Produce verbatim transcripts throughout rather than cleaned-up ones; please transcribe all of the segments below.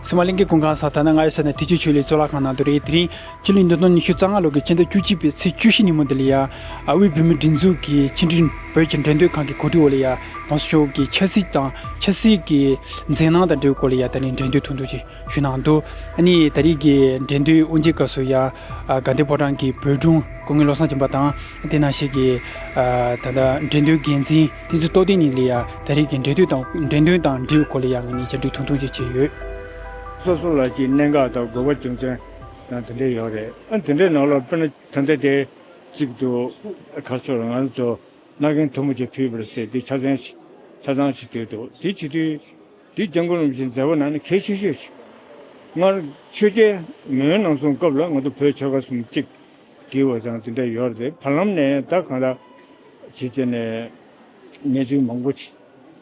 སི་མ་གླིང་གི་གུང་ཁང་ས་ཐ་ན་ང་ཡོད་ས་ནས་ཐེ་ཆུ་ཆོས་གླིང་གཙུག་ལག་ཁང་ནང་དུ་རེད། དེ་རིང་སྤྱི་ལོ་ཉིས་སྟོང་ཉི་ཤུ་རྩ་ལྔ་ལོ་གི་སྤྱི་ཟླ་བཅུ་གཅིག་པའི་ཚེས་བཅུ་བཞི་ཉིན་མོ་འདི་ལ་ཡ། དབུས་བོད་མིའི་སྒྲིག་འཛུགས་ཀྱི་ཕྱི་འབྲེལ་བོད་ཀྱི་འགྲན་བསྡུར་ཁང་གི་གོ་སྒྲིག་འོག་ལ་ཡ། གོང་ས་མཆོག་གི་ཆབ་སྲིད་དང་ཆབ་སྲིད་ཀྱི་མཛད་རྣམ་དང་འབྲེལ་བའི་སྐོར་ལ་ཡ་ད་རིང་འགྲན་བསྡུར་ཐུང་ཐུང་ཅིག་ཞུས་གནང་འདུག་ཨ་ནི་ད་རེས་ཀྱི་འགྲན་བསྡུར་དབུ་འབྱེད་སྐབས་སུ་ཡ། དགའ་ལྡན་ཕོ་བྲང་གི་བོད་དྲུང་སྐུ་ངོ་བློ་བཟང་སྦྱིན་པ་དང་། དེ་ནང་བཞིན་གྱི་ད་ལྟ་འགྲན་བསྡུར་འགན་འཛིན་བསྟན་འཛིན་རྟོགས་ལྡན་གཉིས་ལ་ཡ། ད་རེས་ཀྱི་འགྲན་བསྡུར་དང་འགྲན་བསྡུར་དང་འབྲེལ་བའི་སྐོར་ལ་ཡ་ངེད་གཉིས་བཅར་འདྲི་ཐུང་ཐུང་ཅིག་བྱས་ཡོད། སོ་སོ་ལ་ཅིག་གནད་འགག་དང་དགོས་པ་རྒྱུ་མཚན་དང་དེ་འདྲ་ཡོད་རེད། ཨ་དེ་འདྲའི་ནང་ལ་དཔེར་ན་ད་ལྟ་དེ་གཅིག་ཏུ་ག་རེ་ཟེར་ང་རང་ཚོ་མནའ་གན་མཐུ་མོ་ཆེ་ཕུལ་བར་ཟེར་དེ་ཆ་ཚང་ཆ་ཚང་ཞིག་དེ་འདུག་དེ་བྱེད་དུས་དེ་སྐྱབས་མགོན་རིན་པོ་ཆེའི་མཛད་པ་ནང་ནས་གལ་ཆེ་ཤོས་ཤིག་སྔར་ཆོས་རྒྱལ་མེས་དབོན་ནམ་གསུམ་སྐབས་ལ་ང་ཚོ་བོད་ཆོལ་ཁ་གསུམ་གཅིག་སྒྲིལ་བ་ཙང་དེ་འདྲ་ཡོད་རེད། བར་ལམ་ནས་ད་གང་ལྟར་བྱས་བྱས་ནས་གནས་ཚུལ་མང་པོ་ཞིག་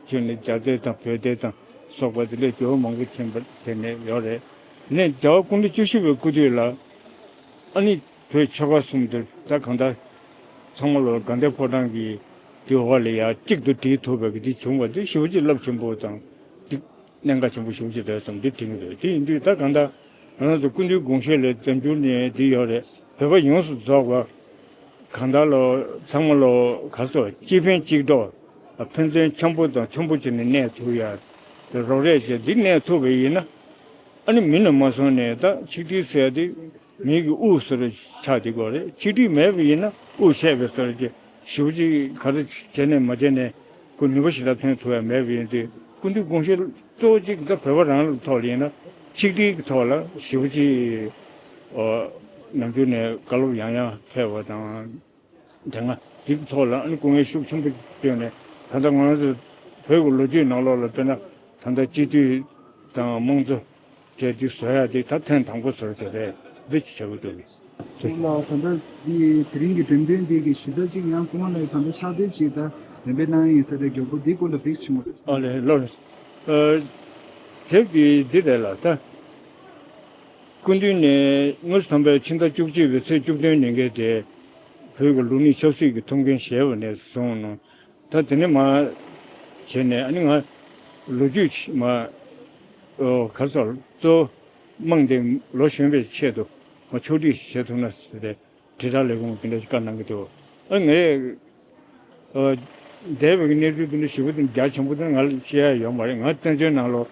ཁྱོན་ནས་རྒྱ་སྡེ་དང་བོད་སྡེ་དང་སོགས་པ་དེ་ལས་འགྱུར་བ་མང་པོ་ཕྱིན་པ་བྱས་ནས་ཡོད་རེད། ནས་རྒྱལ་བ་སྐུ་ཕྲེང་བཅུ་བཞི་པའི་སྐུ་དུས་ལ་ཨ་ནི་བོད་ཆོལ་ཁ་གསུམ་དུ་ད་གང་ལྟར་ཚང་མ་ལོ་དགའ་ལྡན་ཕོ་བྲང་གི་དེ་འོག་ལ་ཡ་གཅིག་ཏུ་སྒྲིལ་ཐུབ་པའི་གི་དེ་བྱུང་བ་དེ་ཞེ་པོ་ཅིག་རླབས་ཆེན་པོ་དང་དེ་གནད་འགག་ཆེན་པོ་ཞེ་པོ་ཅིག་རེད་བསམ་དེ་དྲན་གྱི་འདུག་དེ་ཡིན་དུས་ད་གང་ལྟར་ང་རང་ཚོ་སྐུ་མདུན་དགོངས་བཞེད་ལ་བཙན་བྱོལ་ནས་དེ་ཡོད་རེད། བོད་པ་ཡོངས་སུ་རྫོགས་པ་གང་ལྟར་ལོ་ཚང་མ་ལོ་ག་ཚོད་གཅིག་ཕན་གཅིག་གྲོགས་ཕན་ཚུན་འཆམ་པོ་དང་མཐུན་པོ་བྱས་ནས་གནས་ཐུབ་ཡ། དེ་རོགས་རེས་བྱས་འདི་གནས་ཐུབ་པ་ཡིན་ན་ཨ་ནི་མི་ནས་མ་སོང་ནས་ད་ཆིག་སྒྲིལ་ཟེར་ཡ་དེ་མི་གི་དབུགས་ཟེར་ཆགས་བསྡད་ཀྱི་ཡོད་རེད། ཆིག་སྒྲིལ་མེད་པ་ཡིན་ན་དབུགས་ཆད་པའི་ཟེར་གྱི་ཞེ་པོ་ཅིག་ག་རེ་བྱས་ནས་མ་བྱས་ནས་ཁོ་ནུས་པ་ཞེ་དྲག་ཐོན་ཐུབ་ཡ་མེད་པ་ཡིན་དུས་སྐུ་མདུན་དགོངས་བཞེད་གཙོ་བོ་གཅིག་ད་བོད་པ་རང་ལ་ཐོག་ལ་ཡིན་ན་ཆིག་སྒྲིལ་གྱི་ཐོག་ལ་ཞེ་པོ་ཅིག་ཨོ་ནམ་རྒྱུན་ནས་བཀའ་སློབ་ཡང་ཡང་ཕེབས་པ་དང་། དེ་སྔ་དེ་གི་ཐོག་ལ་ཨ་ནི་སྐུ་ངལ་ཤུགས་ཆེན་པོ་བསྐྱོན་ནས་ད་ལྟ་ང་རང་ཚོ་བོད་ཀྱི་ལོ་རྒྱུས་ནང་ལོགས་ལ་དཔེར་ན་ད་ལྟ་སྤྱི་འཐུས་དང་དམངས་གཙོ་བཅས་འདི་བཟོ་ཡ་དེ་ད་ཐེངས་དང་པོ་བཟོ་རྒྱུ་རེད། འདི་ཅི་བྱ་དགོས་འདུག་ལགས། ད་ལྟ་འདི་དེ་རིང་གི་འགྲེམས་སྟོན་འདི་གི་གཞི་རྩ་གཅིག་ཡང་སྐུ་ངོ་ལགས་ད་ལྟ་ཕྱག་དེབ་ཅིག་ད་འགྲེམས་སྤེལ་གནང་ཡིན་ས་རེད། མགྱོགས་པོ་འདི་སྐོར་ལ་བེད་ཞིག་ཞུ་མ། ཨ་ལེ་ལོ། ཨ། དེབ་འདི་འདི་རེད་ལགས། ད་སྐུ་མདུན་ནས་དངོས་སུ་དམ་པའི་ཕྱི་ཟླ་བཅུ་གཅིག་པའི་ཚེས་བཅུ་བདུན་ཉིན་གྱི་དེ་བོད་ཀྱི་ལུགས་གཉིས་ཆབ་སྲིད་ཀྱི་ཐུགས་འགན་བཞེས་པ་ནས་བཟུང་ནས་ད་དེ་ནས་མར་བྱས་ནས་ཨ་ནི་ང་ལོ་རྒྱུས་མ་ཨོ་ག་རེ་ཟེར་གཙོ་བོ་དམངས་དེ་ལོ་གཞོན་པའི་ཆེད་དུ་མ་ཕྱོགས་སྒྲིག་བྱེད་ཐུབ་ན་ཟེར་ཏེ་དྲིལ་བསྒྲགས་ལས་ཁུངས་དེ་འདྲ་ཞིག་བཀའ་གནང་གི་འདུག་ཨ་ངས་ཨོ་འདས་པའི་གནས་ཚུལ་དེ་འདྲ་ཞེ་པོ་དེ་རྒྱ་ཆེན་པོ་དེ་ང་ལ་བཤད་ཡ་ཡོད་མ་རེད། ང་བཙན་བྱོལ་ནང་ལོགས་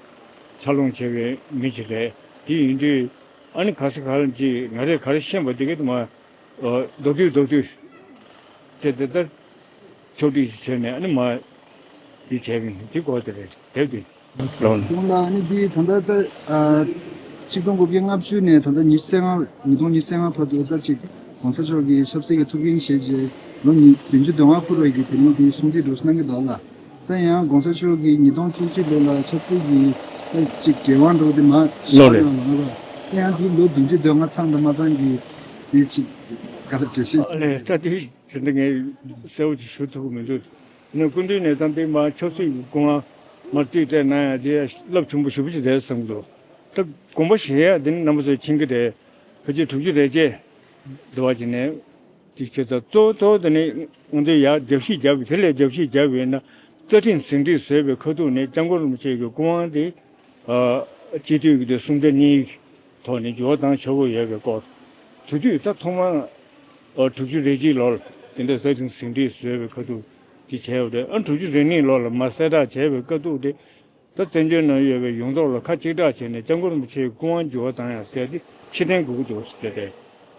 འཚར་ལོངས་བྱས་པའི་མི་ཞིག་རེད། དེ་ཡིན་དུས་ཨ་ནི་ག་ས་ག་ལ་ཅིག་ང་རས་ག་རེ་ཤེས་པ་དེ་གས་དུ་མ་ཨོ་མདོར་བསྡུས་མདོར་བསྡུས་བྱས་ཏེ་ད་ཕྱོགས་སྒྲིག་བྱས་ནས་ཨ་ནི་མ་འདི་བྱས་པ་ཡིན། དེ་གོ་དེ་རེད། དེབ་དེ། ལོ་ལ་ཨ་ནི་འདི་ད་ལྟ་ད་ཨ་ཆིག་སྟོང་དགུ་བརྒྱ་ལྔ་བཅུ་ནས་ད་ལྟ་ཉི་ཤུ་རྩ་ལྔ་ཉིས་སྟོང་ཉི་ཤུ་རྩ་ལྔ་བར་དུ་ད་ཅིག་གོང་ས་མཆོག་གིས་ཆབ་སྲིད་ཀྱི་ཐུགས་འགན་བཞེས་རྗེས་ལོ་ཉི་བདུན་ཅུ་དོན་ལྔ་འཁོར་བའི་གི་དེ་རིང་འདི་སྲུང་བརྩི་འགྲོ་གནང་གི་འདུག་ལ། ད་ཡང་གོང་ས་མཆོག་གིས་ཉིས་སྟོང་བཅུ་གཅིག་ལོ་ལ་ཆབ་སྲིད་ཀྱི་ད་ཅིག་འགན་དབང་འགྲོ་དེ་མ་ལོ་རེད། ཡང་ལ་ང་ལ་ད་ཡང་འདི་ལོ་བདུན་ཅུ་དོན་ལྔ་ཚང་དང་མ་ཚང་གི་དེ་ཅིག་ག་ལ་འགྲེལ་བཤད། ཨ་ལས་ད་དེ་དེ་འདི་ངས་གསལ་བོ་ཅིག་ཞུ་ཐུབ་ཀྱི་མི་འདུག་ནས་སྐུ་མདུན་ནས་ད་འདི་མ་ཆབ་སྲིད་ཀྱི་སྐུ་དབང་མ་རྩིས་སྤྲད་གནང་ཡ་དེ་རླབས་ཆེན་པོ་ཞེ་པོ་ཅིག་རེད་བསམ་གྱི་འདུག་ད་དགོངས་པ་བཞེས་ཡ་དེ་ནི་རྣམ་པ་ཚོས་མཁྱེན་གྱི་རེད། ཕལ་ཆེར་དྲུག་ཅུ་རེ་བརྒྱད་འདུག་བ་ཅིག་ནས་དེ་ཁྱེད་ཚོ་གཙོ་བོ་གཙོ་བོ་དེ་ནི་ང་ཚོས་ཡར་རྒྱབ་བཤིག་རྒྱབ་དེ་ལས་རྒྱབ་བཤིག་རྒྱབ་ཡོད་ན་རྩ་ཁྲིམས་ཟིན་བྲིས་བཟོས་པའི་ཁ་ཐུག་ནས་སྐྱབས་མགོན་རིན་པོ་ཆེ་གི་སྐུ་དབང་དེ་ཨ་སྤྱི་འཐུས་ཀྱི་དེ་གསུམ་ཆ་གཉིས་ཐོག་ནས་འགྱུར་བ་བཏང་ཆོག་གི་ཡོད་པའི་སྐོར། དེ་དུས་ད་ཐོག་མར་ཨ་དྲུག་ཅུ་རེ་གཅིག་ལོར་དེ་འདྲ་རྩ་ཁྲིམས་ཟིན་བྲིས་བཟོས་པའི་ཁ་ཐུག་དེ་བྱས་ཡོད་རེད། ཨ་དྲུག་ཅུ་རེ་གཉིས་ལོ་ལ་མར་གསལ་བསྒྲགས་བྱས་པའི་སྐབས་ཐོག་དེ་ད་བཙན་བྱོལ་ནང་ཡོད་པའི་ཡོངས་རྫོགས་ལ་ཁ་གཅིག་གྲགས་བྱས་ནས་སྐྱབས་མགོན་རིན་པོ་ཆེའི་སྐུ་དབང་འགྱུར་བ་བཏང་ཡ་ཟེར་ཏེ་ཕྱིར་འཐེན་དགོས་ཀྱི་འདུག་ཟེར་ཏེ་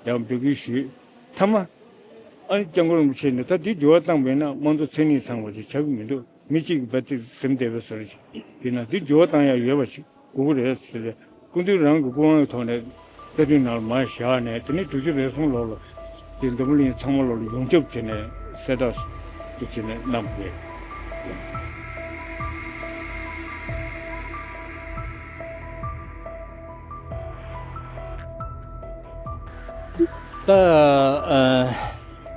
ཡང་འབོད་སྐུལ་ཞུས། མཐའ་མ་ཨ་ནི་སྐྱབས་མགོན་རིན་པོ་ཆེ་ནས་ད་འདི་འགྱུར་བ་བཏང་བས་ན་དམངས་གཙོ་མཚན་ཉིད་ཚང་བ་ཞིག་ཆགས་ཀྱི་མི་འདུག་མི་གཅིག་གིས་བ་དེ་ཟིན་བསྡད་པའི་བཟོ་འདྲ་ཞིག་ཡིན་ན་འདི་འགྱུར་བ་བཏང་ཡ་ཡོད་པ་ཞིག་དགོས་ཀྱི་རེད་ཟེར་ཏེ་སྐུ་མདུན་རང་གི་སྐུ་དབང་གི་ཐོག་ནས་རྩ་ཁྲིམས་ནང་ལ་མར་བཞག་ནས་དེ་ནས་དྲུག་ཅུ་རེ་གསུམ་ལོ་ལ་དེ་འཛམ་བུ་གླིང་ཚང་མ་ལོ་ལ་ཡོངས་ཁྱབ་བྱས་ནས་གསལ་བསྒྲགས་སུ་བྱས་ནས་གནང་བ་རེད། ད་ཨ་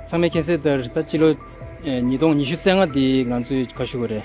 ཚང་མས་མཁྱེན་གསལ་ལྟར་ད་སྤྱི་ལོ་ཨ་ཉིས་སྟོང་ཉི་ཤུ་རྩ་ལྔ་འདི་ང་ཚོའི་ག་ཞུ་དགོས་རེད།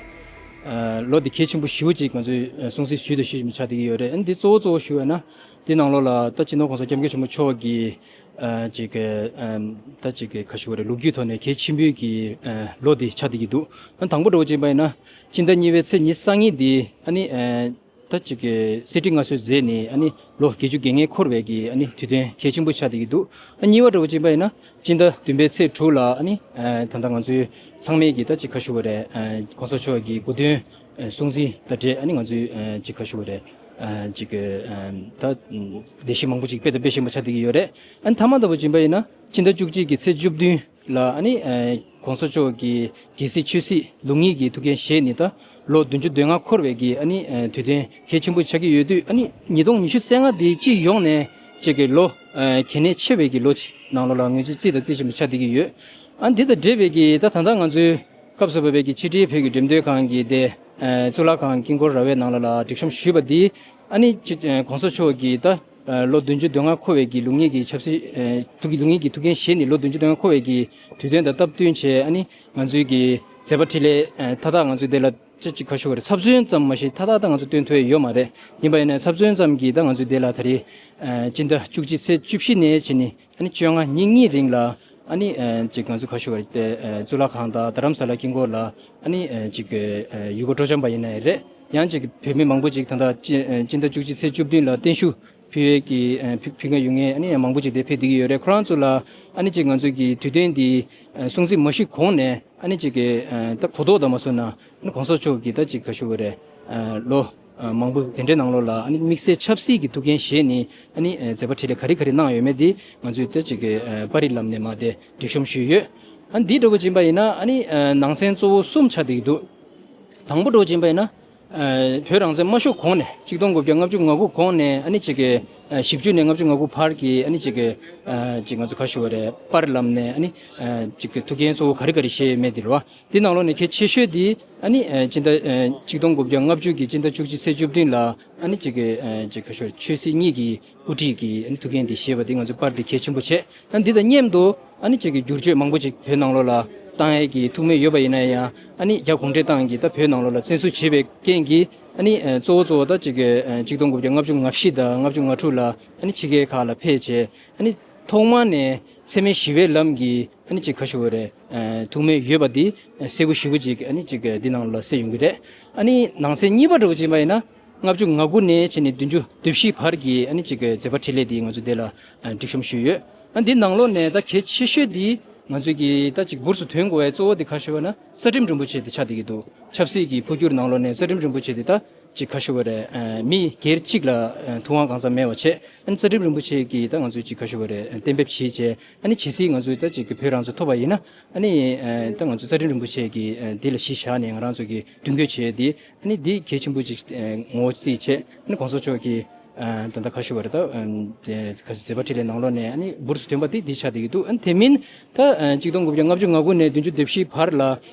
ཨ་ལོ་འདི་གལ་ཆེན་པོ་ཞེ་པོ་ཅིག་ང་ཚོའི་ཨ་སྲུང་བརྩི་ཞུས་དང་ཞུ་བཞིན་པ་ཆགས་བསྡད་ཀྱི་ཡོད་རེད། ཨ་ནི་འདི་གཙོ་བོ་གཙོ་བོ་ཞུ་བ་ན་འདི་ནང་ལོགས་ལ་ད་སྤྱི་ནོར་༸གོང་ས་༸སྐྱབས་མགོན་ཆེན་པོ་མཆོག་གི་ཨ་ཅིག་ཨ་ད་ཅིག་ག་ཞུ་དགོས་རེད། ལོ་རྒྱུས་ཐོག་ནས་གལ་ཆེན་པོའི་གི་ཨ་ལོ་འདི་ཆགས་བསྡད་ཀྱི་འདུག་ཨ་དང་པོ་འདྲ་བོ་ཅིག་ཡིན་པ་ཡིན་ན་སྤྱི་ཟླ་གཉིས་པའི་ཚེས་ཉི་ཤུ་རྩ་གཉིས་འདི་ཨ་ནི་ཨ་ ད་ཅིག་གི་གསེར་ཁྲི་མངའ་གསོལ་མཛད་ནས་ཨ་ནི་ལོ་བརྒྱད་ཅུ་གྱ་ལྔ་འཁོར་བའི་གི་ཨ་ནི་དུས་སྟོན་གལ་ཆེན་པོ་ཆགས་བསྡད་ཀྱི་འདུག་ཨ་གཉིས་པ་འདྲ་བོ་ཅིག་ཡིན་པ་ཡིན་ན་སྤྱི་ཟླ་བདུན་པའི་ཚེས་དྲུག་ལ་ཨ་ནི་ད་ལྟ་ང་ཚོའི་ཚང་མས་ཀྱི་ད་ཅིག་ག་ཞུ་བ་རེད། གོང་ས་མཆོག་གི་གོ་སྟོན་སྲུང་བརྩི་དང་འབྲེལ་ཨ་ནི་ང་ཚོའི་ཅིག་ག་ཞུ་བ་རེད། ཅིག་ད་ལས་གཞི་མང་པོ་ཅིག་སྤེལ་དང་སྤེལ་བཞིན་པ་ཆགས་བསྡད་ཀྱི་ཡོད་རེད། ཨ་ནི་མཐའ་མ་འདྲ་བོ་ཅིག་ཡིན་པ་ཡིན་ན་སྤྱི་ཟླ་བཅུ་གཅིག་གི་ཚེས་བཅུ་བདུན་ལ་ཨ་ནི་ཨ་གོང་ས་མཆོག་གི་རྒྱལ་སྲིད་ཆོས་སྲིད་ལུགས་གཉིས་ཀྱི་ཐུགས་འགན་བཞེས་ནས་ད་ལོ་བདུན་ཅུ་དོན་ལྔ་འཁོར་བའི་གི་ཨ་ནི་ཨ་དུས་སྟོན་གལ་ཆེན་པོ་ཆགས་ཀྱི་ཡོད་དུས་ཨ་ནི་ཉིས་སྟོང་ཉི་ཤུ་རྩ་ལྔ་འདི་སྤྱི་ཡོངས་ནས་ཅིག་གི་ལོ་ཨ་གལ་གནད་ཆེ་བའི་གི་ལོ་ཅིག་ནང་ལོགས་ལ་ངོས་འཛིན་རྩིས་དང་རྩིས་ཆེན་པོ་ཆགས་བསྡད་ཀྱི་ཡོད། ཨ་འདི་དང་འབྲེལ་བའི་གི་ད་ད་ལྟ་ང་ཚོའི་སྐབས་སུ་བབས་པའི་གི་ཕྱི་དྲིལ་བོད་ཀྱི་འགྲེམས་སྟོན་ཁང་གི་དེ་ཨ་གཙུག་ལག་ཁང་དཀྱིལ་འཁོར་ར་བའི་ནང་ལོགས་ལ་སྒྲིག་གཤོམ་ཞུས་པ་འདི་ཨ་ནི་ཅིག་ཨ་གོང་ས་མཆོག་གི་ད་ལོ་བདུན་ཅུ་དོན་ལྔ་འཁོར་བའི་གི་ལུགས་གཉིས་ཀྱི་ཆབ་སྲིད་ཨ་ཐུགས་ཀྱི་ལུགས་གཉིས་ཀྱི་ཐུགས་འགན་བཞེས་ནས་ལོ་བདུན་ཅུ་དོན་ལྔ་འཁོར་བའི་གི་དུས་སྟོན་དང་སྟབས་བསྟུན་བྱས་ཨ་ནི་ང་ཚོའི་གི་མཛད་པ་འཕྲིན་ལས་ཨ་མཐའ་དག་ང་ཚོའི་དེ་ལ་ཅི་ཅིག་ག་ཞུ་བ་རེད། ཚབ་མཚོན་ཙམ་མ་ཞིག་མཐའ་དག་ད་ང་ཚོ་སྟོན་ཐུབ་ཡ་ཡོད་མ་རེད། ཡིན་པ་ཡིན་ན་ཚབ་མཚོན་ཙམ་གྱིས་ད་ང་ཚོའི་དེ་ལ་ད་རེས་ཨ་སྤྱི་ཟླ་བཅུ་གཅིག་ཚེས་བཅུ་བཞི་ནས་བྱས་ནས་ཨ་ནི་བཅོ་ལྔ་ཉིན་གཉིས་རིང་ལ་ཨ་ནི་ཨ་ཅིག་ང་ཚོ་ག་ཞུ་བ་རེད་དེ་ཨ་གཙུག་ལག་ཁང་དང་རྡ་རམ་ས་ལ་དཀྱིལ་འཁོར་ལ་ཨ་ནི་ཨ་ཅིག་ཨ་ཡུལ་སྐོར་སྤྲོ་འཆམ་པ་ཡིན་ན་ཡང་རེད། ཡང་ཅིག་བོད་མི་མང་པོ་ཅིག་ད་ལྟ་སྤྱི་ཨ་སྤྱི་ཟླ་བཅུ་གཅིག་ཚེས་བཅུ་བདུན་ལ་བརྟན་བཞུགས་ཕུལ་ཡས་ཀྱི་ཨ་ཕུལ་ཕུལ་མཁན་ཡོང་མཁན་ཨ་ནི་ཡང་མང་པོ་ཅིག་དེ་ཕེབས་བསྡད་ཀྱི་ཡོད་རེད། ཁོ་རང་ཚོ་ལ་ཨ་ནི་ཅིག་ང་ཚོ་གི་དུས་སྟོན་འདི་ཨ་སྲུང་བརྩི་མ་ཞུས་གོང་ནས་ཨ་ནི་ཅིག་གི་ཨ་ད་གོ་རྟོགས་དང་མ་སོང་ན་ཨ་ནི་གོང་ས་མཆོག་གི་ད་ཅིག་ག་ཞུ་བ་རེད། ཨ་ལོ་ཨ་མང་པོ་དེ་འདྲའི་ནང་ལོགས་ལ་ཨ་ནི་དམིགས་བསལ་ཆབ་སྲིད་ཀྱི་ཐུགས་འགན་བཞེས་ནས་ཨ་ནི་ཨ་མཛད་པ་འཕྲིན་ལས་ག་རེ་ག་རེ་གནང་ཡོད་མེད་དེ་ང་ཚོས་ད་ཅིག་གི་ཨ་པར་རིས་ལམ་ནས་མར་དེ་སྒྲིག་གཤོམ་ཞུས་ཡོད། ཨ་ནི་འདི་འདྲ་བོ་ཅིག་ཡིན་པ་ཡིན་ན་ཨ་ནི་ཨ་ནང་ཚན་གཙོ་བོ་གསུམ་ཆགས་བསྡད་ཀྱི་འདུག་དང་པོ་འདྲ་བོ་ཅིག་ཡིན་པ་ཡིན་ན། ཨ་བོད་རང་བཙན་མ་ཤོར་གོང་ནས་གཅིག་སྟོང་དགུ་བརྒྱ་ལྔ་བཅུ་ང་དགུ་གོང་ནས་ཨ་ནི་ཅིག་གི་ཨ་བཞི་བཅུ་ནས་ལྔ་བཅུ་ང་དགུ་བར་གྱི་ཨ་ནི་ཅིག་གི་ཨ་ཅིག་ང་ཚོ་ག་ཞུ་བ་རེད། པར་ལམ་ནས་ཨ་ནི་ཨ་ཅིག་གི་ཐུགས་འགན་གཙོ་བོ་ག་རེ་ག་རེ་བཞེས་ཡོད་མེད་དེ་རེད་བ། འདི་ནང་ལོགས་ནས་གལ་ཆེ་ཤོས་དེ་ཨ་ནི་ཨ་སྤྱི་ཟླ་ཨ་གཅིག་སྟོང་དགུ་བརྒྱ་ལྔ་བཅུ་གི་སྤྱི་ཟླ་བཅུ་གཅིག་ཚེས་བཅུ་བདུན་ལ་ཨ་ནི་ཅིག་གི་ཨ་ཅིག་ག་ཞུ་བ་རེད། ཆོས་སྲིད་གཉིས་ཀྱི་དབུ་ཁྲིད་ཀྱི་ཨ་ནི་ཐུགས་འགན་དེ་བཞེས་པ་དེ་ང་ཚོའི་པར་དེ་གལ་ཆེན་པོ་བྱས། ཨ་འདི་དང་མཉམ་དུ་ཨ་ནི་ཅིག་གི་བསྒྱུར་བཅོས་མང་པོ་ཅིག་བོད་ནང་ལོགས་ལ་བཏང་ཡས་ཀྱི་ཐུགས་སྨོན་ཡོད་པ་ཡིན་ན་ཡང་ཨ་ནི་རྒྱ་གུང་ཁྲན་ཏང་གིས་ད་བོད་ནང་ལོགས་ལ་བཙན་བཟུང་བྱས་པའི་རྐྱེན་གྱིས་ཨ་ནི་ཨ་གཙོ་བོ་གཙོ་བོ་ད་ཅིག་གི་ཨ་གཅིག་སྟོང་དགུ་བརྒྱ་ལྔ་བཅུ་ང་བཞི་དང་ལྔ་བཅུ་ང་དྲུག་ལ་ཨ་ནི་ཕྱི་རྒྱལ་ཁག་ལ་ཕེབས་བྱས་ཨ་ནི་ཐོག་མ་ནས་འཚེ་མེད་ཞི་བའི་ལམ་གྱི་ཨ་ནི་ཅིག་ག་ཞུ་བ་རེད། ཨ་ཐུགས་སྨོན་ཡོད་པ་འདི་གསལ་པོ་ཞེ་པོ་ཅིག་ཨ་ནི་ཅིག་འདི་ནང་ལ་གསལ་ཡོང་གི་རེད། ཨ་ནི་ནང་གསེས་གཉིས་པ་འདྲ་བོ་ཅིག་ཡིན་པ་ཡིན་ན། ལྔ་བཅུ་ང་དགུ་ནས་བྱས་ནས་བདུན་ཅུ་དོན་བཞི་བར་གྱི་ཨ་ནི་ཅིག་གི་མཛད་པ་འཕྲིན་ལས་འདི་ང་ཚོ་འདི་ལ་ཨ་སྒྲིག་གཤོམ་ཞུས་ཡོད། ཨ་འདི་ནང་ལོགས་ནས་ད་གལ་ཆེ་ཤོས་འདི་ང་ཚོས་ཀྱི་ད་ཅིག་འབུར་དུ་ཐོན་དགོས་པའི་གཙོ་བོ་འདི་ག་ཞུ་བ་ན་རྩ་ཁྲིམས་རིན་པོ་ཆེ་འདི་ཆགས་བསྡད་ཀྱི་འདུག་ཆབ་སྲིད་ཀྱི་འཕོ་འགྱུར་ནང་ལོགས་ནས་རྩ་ཁྲིམས་རིན་པོ་ཆེ་འདི་ད་ཅིག་ག་ཞུ་བ་རེད། ཨ་མི་སྒེར་གཅིག་ལ་ཨ་ཐུབ་དབང་གང་ཟག་མེད་པ་བྱས། ཨ་ནི་རྩ་ཁྲིམས་རིན་པོ་ཆེ་གིས་ད་ང་ཚོས་ཅིག་ག་ཞུ་བ་རེད། ཨ་གཏན་འབེབས་བྱས་བྱས་ཨ་ནི་ཇི་སྲིད་ང་ཚོས་ད་ཅིག་གི་བོད་རང་བཙན་ཐོབ་པ་ཡིན་ན་ཨ་ནི་ཨ་ད་ང་ཚོ་རྩ་ཁྲིམས་རིན་པོ་ཆེ་གིས་ཨ་འདི་ལ་གཞི་བཞག་ནས་ང་རང་ཚོ་གི་མདུན་སྐྱོད་བྱས་ཏེ། ཨ་ནི་འདི་གལ་ཆེན་པོ་ཅིག་ཨ་ངོ་བོ་རྩིས་བྱས། ཨ་ནི་གོང་ས་མཆོག་གིས་ཨ་ད་ལྟ་ག་ཞུ་བ་རེད། ད་ཨ་དེ་ག་ཞུ་མཛད་པ་འཕྲིན་ལས་ནང་ལོགས་ནས་ཨ་ནི་འབུར་དུ་ཐོན་པ་དེ་འདི་ཆགས་བསྡད་ཀྱི་འདུག་ཨ་ནི་དེ་མིན་ད་ཨ་གཅིག་སྟོང་དགུ་བརྒྱ་ལྔ་བཅུ་ང་དགུ་ནས་བདུན་ཅུ་དོན་བཞི་བར་ལ་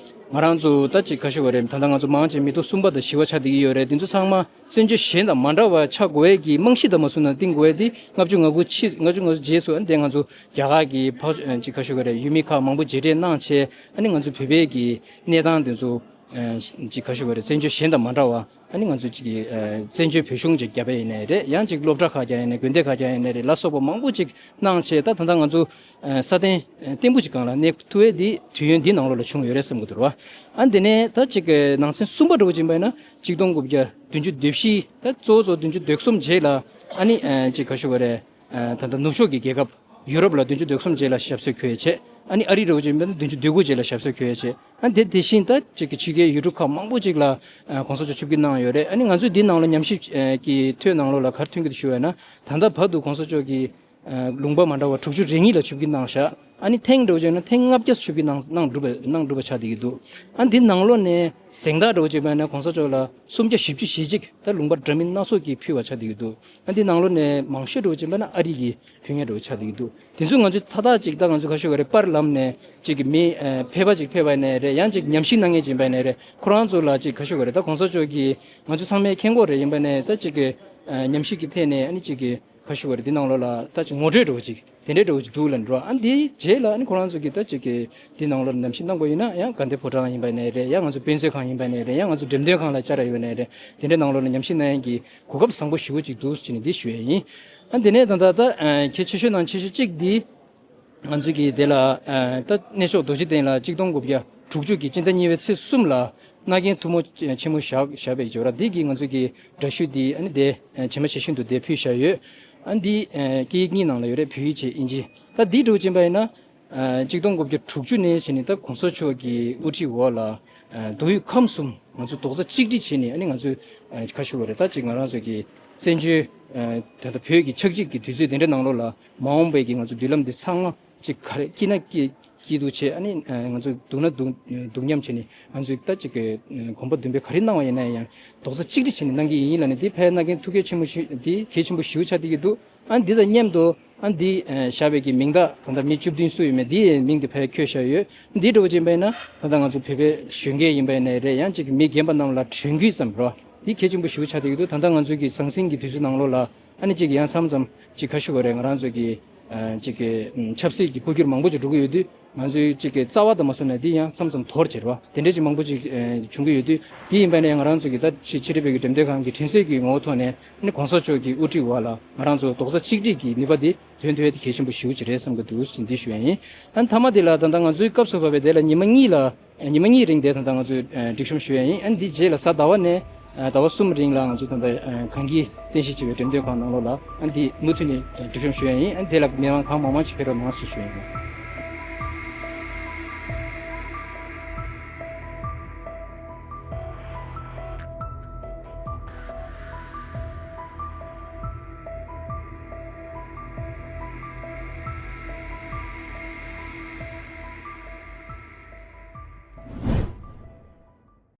ང་རང་ཚོ་ད་ཅིག་ག་ཞུ་བ་རེད། ད་ལྟ་ང་ཚོ་མང་ཆེ་མི་ཐོག་གསུམ་པ་དང་བཞི་པ་ཆགས་བསྡད་ཀྱི་ཡོད་རེད། འདི་ཚོ་ཚང་མ་བཙན་བྱོལ་གཞན་དང་མ་འདྲ་བ་ཆགས་དགོས་ཡས་ཀྱི་རྨང་གཞི་དང་མ་བཟུང་ན་བཏིང་དགོས་ཡས་དེ་ལྔ་བཅུ་ང་དགུ་ཕྱི་ལྔ་བཅུ་ང་དགུ་རྗེས་སུ་ཨ་ནི་དེ་ང་ཚོ་རྒྱ་གར་གྱི་ཕ་ཅིག་ག་ཞུ་བ་རེད། ཡུལ་མི་ཁག་མང་པོ་མཇལ་འཕྲད་གནང་བྱས། ཨ་ནི་ང་ཚོ་བོད་པའི་གི་གནས་སྟངས་དེ་ཚོ་ཨ་ཅིག་ག་ཞུ་བ་རེད། བཙན་བྱོལ་གཞན་དང་མ་འདྲ་བ། ཨ་ནི་ང་ཚོ་ཅིག་གི་ཨ་བཙན་བྱོལ་བོད་གཞུང་ཅིག་བརྒྱབ་པ་ཡིན་ནའི་རེད། ཡང་ཅིག་སློབ་གྲྭ་ཁག་བརྒྱབ་ཡིན་ནའི་དགོན་སྡེ་ཁག་བརྒྱབ་ཡིན་ནའི་རེད་ལ་སོགས་པ་མང་པོ་ཅིག་གནང་བྱས། ད་ད་ལྟ་ང་ཚོ་ཨ་སྲ་བརྟན་ཨ་བརྟན་པོ་ཅིག་སྒང་ལ་གནས་ཐུབ་ཡས་འདི་དུས་ཡུན་འདི་ནང་ལོགས་ལ་བྱུང་ཡོད་རེད་བསམ་གྱི་འདུག་ར། ཨ་འདི་ནས་ད་ཅིག་གི་ནང་ཚན་གསུམ་པ་འདྲ་བོ་ཅིག་ཡིན་པ་ཡིན་ན་གཅིག་སྟོང་དགུ་བརྒྱ་བདུན་ཅུ་དོན་བཞི་ད་གཙོ་བོ་གཙོ་བདུན་ཅུ་དོན་གསུམ་རྗེས་ལ་ཨ་ནི་ཨ་ཅིག་ག་ཞུ་བ་རེད། ཨ་ད་ལྟ་ནུབ་ཕྱོགས་ཀྱི་རྒྱལ་ཁབ་ཡུ་རོབ་ལ་བདུན་ཅུ་དོན་གསུམ་རྗེས་ལ་ཞབས་སོར་འཁོད་ཡས་བྱས། ཨ་ནི་ཨ་རི་འདྲ་བོ་ཅིག་ཡིན་པ་ན་བདུན་ཅུ་དོན་དགུ་རྗེས་ལ་ཞབས་སོར་འཁོད་ཡས་བྱས། ཨ་དེ་དེ་བཞིན་ད་ཅིག་གི་ཕྱི་རྒྱལ་ཡུལ་གྲུ་ཁག་མང་པོ་ཅིག་ལ་ཨ་གོང་ས་མཆོག་ཆིབས་བསྒྱུར་གནང་ཡོད་རེད། ཨ་ནི་ང་ཚོས་འདི་ནང་ལ་ཉམས་ཞིབ་ཨ་གི་ཐོའི་ནང་ལོགས་ལ་ག་རེ་ཐོན་གྱི་འདུག་ཞུ་བ་ཡིན་ན། ད་ལྟ་བར་དུ་གོང་ས་མཆོག་གིས་ཨ་ལུང་པ་མ་འདྲ་བ་དྲུག་ཅུ་རེ་གཉིས་ལ་ཆིབས་བསྒྱུར་གནང་ཤག་ཨ་ནི་ཐེངས་འདྲ་བོ་ཅིག་ཡིན་ན་ཐེངས་ལྔ་བརྒྱ་ཆིབས་བསྒྱུར་གནང་གནང་གྲུབ་པ་གནང་གྲུབ་པ་ཆགས་བསྡད་ཀྱི་འདུག་ཨ་འདི་ནང་ལོགས་ནས་གཟེངས་རྟགས་འདྲ་བོ་ཅིག་ཡིན་པ་ན་གོང་ས་མཆོག་ལ་སུམ་བརྒྱ་བཞི་བཅུ་ཞེ་གཅིག་ད་ལུང་པ་འདྲ་མིན་སྣ་ཚོགས་ཀྱིས་ཕུལ་བ་ཆགས་བསྡད་ཀྱི་འདུག་ཨ་འདི་ནང་ལོགས་ནས་མང་ཤོས་འདྲ་བོ་ཅིག་ཡིན་པ་ན་ཨ་རི་གིས་ཕུལ་མཁན་འདྲ་བོ་ཆགས་བསྡད་ཀྱི་འདུག་དེ་ཚོ་ང་ཚོས་མཐའ་དག་ཅིག་ད་ང་ཚོས་ག་ཞུ་དགོས་རེད། པར་ལམ་ནས་ཅིག་གི་མི་ཨ་ཕལ་པ་ཅིག་ཕེབས་པ་ཡིན་ནའི་རེད། ཡང་ཅིག་ཉམས་ཞིབ་གནང་མཁན་ཅིག་ཡིན་པ་ཡིན་ནའི་རེད། ཁོ་རང་ཚོ་ལ་ཅིག་ག་ཞུ་དགོས་རེད། ད་གོང་ས་མཆོག་གིས་ང་ཚོ་ཚང་མས་མཁྱེན་གྱི་རེད། ཡིན་པ་ནས་ད་ཅིག་གི་ཨ་ཉམས་ཞིབ་ཀྱི་ཐད་ནས་ཨ་ནི་ཅིག་གི་ག་ཞུ་དགོས་རེད། འདི་ནང་ལོགས་ལ་ད་ཅིག་ངོ་སྤྲོད་འདྲ་བོ་ཅིག་དེ་འདྲའི་འདྲ་བོ་ཅིག་འདུག་ལབ་འགྲོ། ཨ་འདིའི་རྗེས་ལ་ཨ་ནི་ཁོ་རང་ཚོ་གིས་ད་ཅིག་གི་འདི་ནང་ལོགས་ལ་ཉམས་ཞིབ་གནང་དགོས་ཡིན་ན་ཡང་དགའ་ལྡན་ཕོ་བྲང་ཡིན་པ་ནས་རེད། ཡང་ང་ཚོ་དཔེ་མཛོད་ཁང་ཡིན་པ་ནས་རེད། ཡང་ང་ཚོ་འགྲེམས་སྟོན་ཁང་ལ་བཅར་ཡ་ཡོད་ནས་རེད། དེ་འདྲའི་ནང་ལོགས་ལ་ཉམས་ཞིབ་གནང་ཡ་གི་གོ་སྐབས་བཟང་པོ་ཞེ་པོ་ཅིག་འདུག་ཟེར་ནས་འདི་ཞུ་ཡ་ཡིན། ཨ་དེ་ནས་ད་ལྟ་ད་ཨ་གལ་ཆེ་ཤོས་ནང་ཆེ་ཤོས་གཅིག་འདི་ང་ཚོ་གི་དེ་ལ་ཨ་ད་གནས་མཆོག་རྡོ་རྗེ་གདན་ལ་གཅིག་སྟོང་དགུ་བརྒྱ་ དྲུག་ཅུ་གི་སྤྱི་ཟླ་གཉིས་པའི་ཚེས་གསུམ་ལ་མནའ་གན་ཐུན་མོང་ཆེན་མོ་བཞག་བཞག་པའི་འབྱོར་བ་འདི་གི་ང་ཚོ་གི་འདྲ་བཤུས་འདི་ཨ་ནི་དེ་ཇི་མ་ཇི་བཞིན་དུ་དེ་ཕུལ་བཞག་ཡོད། ཨ་ནི་འདི་སྐད་ཡིག་གཉིས་ནང་ལ་ཡོད་རེད། བོད་ཡིག་བྱས་དབྱིན་ཇི། ད་འདི་འདྲ་བོ་ཕྱིན་པ་ཡིན་ན། ཨ་གཅིག་སྟོང་དགུ་བརྒྱ་དྲུག་ཅུ་ནས་བྱས་ནས་ད་གོང་ས་མཆོག་གི་དབུ་ཁྲིད་འོག་ལ་ཨ་མདོ་དབུས་ཁམས་གསུམ་ང་ཚོ་རྡོག་རྩ་གཅིག་སྒྲིལ་བྱས་ནས། ཨ་ནི་ང་ཚོས་ཨ་ག་ཞུ་དགོས་རེད། ད་ཅིག་ང་རང་ཚོ་གི་བཙན་བྱོལ་ཨ་ད་ལྟ་བོད་ཀྱི་ཆགས་འཇིག་གི་དུས་ཚོད་དེ་འདྲ་ནང་ལོགས་ལ་མ་འོངས་པའི་གི་ང་ཚོ་མདུན་ལམ་འདི་ཚང་མ་ཅིག་ག་རེ་སྐྱིད་ན་སྐྱིད་སྐྱིད་སྡུག་བྱས། ཨ་ནི་ཨ་ང་ཚོ་སྡུག་ན་སྡུག་སྡུག་མཉམ་བྱས་ནས། ང་ཚོས་ད་ཅིག་གི་ཨ་གོམ་པ་མདུན་སྤོས་ག་རེ་གནང་བ་ཡིན་ན་ཡང་རྡོག་རྩ་གཅིག་སྒྲིལ་བྱས་ནས་གནང་གི་ཡིན་ལབ་ནས། འདི་ཕ་གིའི་མནའ་གན་ཐུགས་གལ་ཆེན་པོ་ཞིག་འདི་གལ་ཆེན་པོ་ཞེ་པོ་ཆགས་བསྡད་ཀྱི་འདུག་ཨ་འདི་དང་མཉམ་དུ་ཨ་འདི་ཨ་བཞག་པའི་གི་མིང་རྟགས་ད་ལྟ་མི་བཅུ་བདུན་སུ་ཡོད་མེད་འདི་ཡི་མིང་འདི་ཕ་གིར་བཀོད་བཞག་ཡོད། འདི་འདྲ་བོ་ཅིག་ཡིན་པ་ཡིན་ན་ད་ལྟ་ང་ཚོ་བོད་པའི་གཞོན་སྐྱེས་ཡིན་པ་ཡིན་ནའི་རེད། ཡང་ཅིག་མི་རྒན་པ་རྣམས་ལ་དྲན་སྐུལ་ཙམ་རོ། འདི་གལ་ཆེན་པོ་ཞེ་པོ་ཆགས་བསྡད་ཀྱི་འདུག་ད་ལྟ་ང་ཚོའི་གི་ཟང་ཟིང་གི་དུས་ཚོད་ནང་ལོགས་ལ་ཨ་ནི་ཅིག་ཡང་མཚམས་མཚམས་ཅིག་ག་ཞུ་དགོས་རེད། ང་རང་ཚོའི་གི་ཨ་ཅིག་གི་ཨ་ཆབ་སྲིད་ཀྱི་འཕོ་འགྱུར་མང་པོ་ཅིག་འགྲོ་གི་ཡོད་དུས། ང་ཚོའི་ཅིག་གི་རྩ་བ་དང་མ་སོང་ན་འདི་ཡང་མཚམས་མཚམས་དོར་བྱེད་རོ། དེ་འདྲ་ཅིག་མང་པོ་ཅིག་ཨ་བྱུང་གི་ཡོད་དུས། དེ་ཡིན་པ་ནས་ང་རང་ཚོ་གི་ད་ཕྱི་ཕྱི་དྲིལ་བུའི་གི་འགྲེམས་སྟོན་ཁང་གི་དྲན་གསོའི་གི་ངོ་བོ་ཐོག་ནས། ཨ་ནི་གོང་ས་མཆོག་གི་དབུ་ཁྲིད་འོག་ལ་ང་རང་ཚོ་རྡོག་རྩ་གཅིག་སྒྲིལ་གྱི་ནུས་པ་འདི་ཐོན་ཐུབ་ཡ་དེ་གལ་ཆེན་པོ་ཞེ་པོ་ཅིག་རེད་བསམ་གི་འདུག་ཅེས་འདི་ཞུ་ཡ་ཡིན། ཨ་ནི་མཐའ་མ་དེ་ལ་ད་ལྟ་ང་ཚོའི་སྐབས་སུ་བབས་པའི་དེ་ལ་ཉི་མ་གཉིས་ལ་ཉི་མ་གཉིས་རིང་དེ་ད་ལྟ་ང་ཚོས་ཨ་སྒྲིག་གཤོམ་ཞུ་ཡ་ཡིན། ཨ་ནི་འདི་རྗེས་ལ་གཟའ་ཟླ་བ་ནས་ཨ་ཟླ་བ་གསུམ་རིང་ལ་ང་ཚོ་ད་ལྟ་ཨ་གངས་སྐྱིད་རྟེན་གཞི་བྱས་པའི་འགྲེམས་སྟོན་ཁང་ནང་ལོགས་ལ་ཨ་ནི་འདི་མུ་མཐུད་ནས་ཨ་སྒྲིག་གཤོམ་ཞུ་ཡ་ཡིན། ཨ་ནི་དེ་ལ་མི་མང་གང་མང་མང་ཞིག་ཕེབས་རོགས་གནང་ཞེས་ཞུ་ཡ་ཡིན།